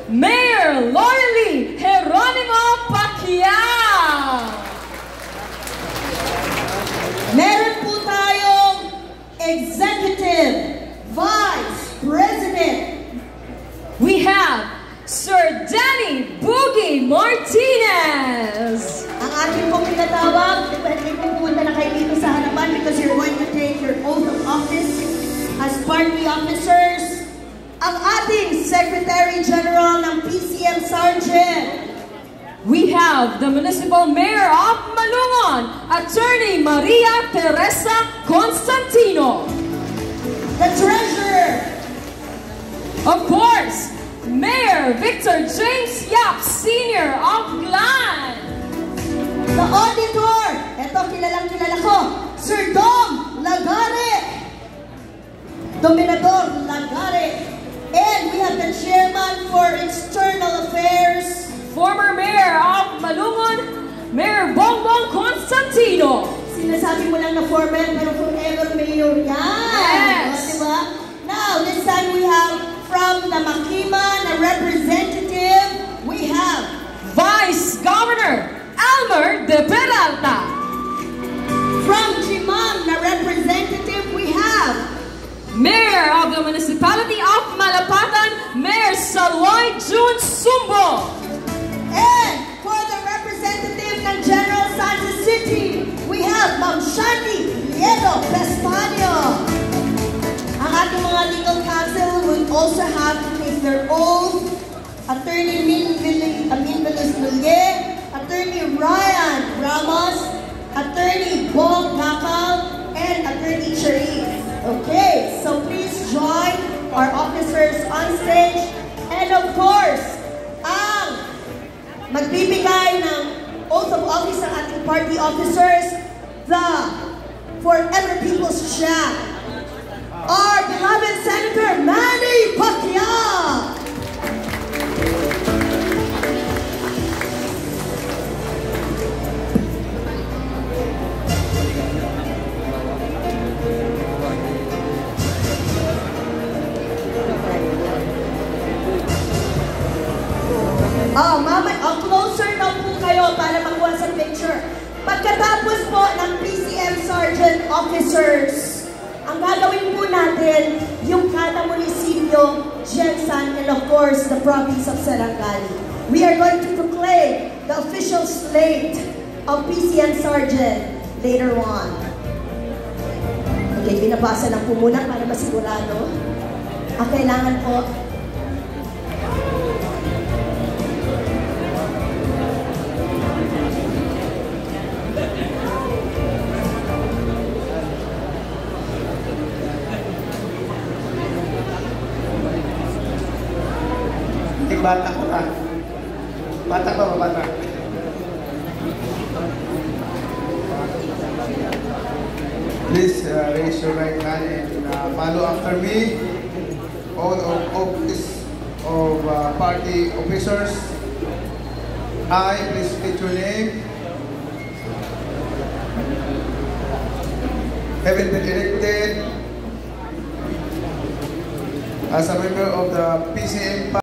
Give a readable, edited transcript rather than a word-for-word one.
Mayor Loyally Geronimo Pacquiao. Meron po tayong Executive Vice President. We have Sir Danny Boogie Martinez. Ang ating pong pinatawag, pwede pong pumunta na kayo dito sa harapan because you're going to take your oath of office as party officers. Ang ating Secretary General ng PCM Sergeant. We have the Municipal Mayor of Malungon, Attorney Maria Teresa Constantino. The Treasurer. Of course, Mayor Victor James Yap Sr. of Glan. The Auditor. Ito, kilalang kilala ko, Sir Dom Lagare. Dominador Lagare. And we have the Chairman for External Affairs, Former Mayor of Malungon, Mayor Bongbong Constantino. Sinasabi mo lang na former, pero forever mayor yan. Yes. O, diba? Now, this time we have from the Makima na representative, we have Vice Governor Elmer de Peralta. From Jimam na representative, we have Mayor of the Municipality of Malapatan, Mayor Salwai June Sumbo. And for the representative ng General Santos City, we have Ma'am Shani Liedo Pestaño. Ang ating mga legal counsel will also have to take their oath. Attorney Amin Velus Luye, Attorney Ryan Ramos, Attorney Bong Gakal, and Attorney Sharif. Okay, so please join our officers on stage. And of course, ang magbibigay ng oath of office ng ating party officers, the Forever People's Champ, our beloved Senator Manny Pacquiao. Oh, mama, oh, closer na po kayo para makuha sa picture. Pagkatapos po ng PCM Sergeant Officers, ang gagawin po natin, yung kada munisipyo, Gensan, and of course, the province of Sarangani. We are going to proclaim the official slate of PCM Sergeant later on. Okay, binabasa lang po muna para masigurado. Ang kailangan po, Bata ko na. Bata pa ba, bata? Please raise your right hand and follow after me. All of office of party officers. I, please state your name. Having been elected as a member of the PCM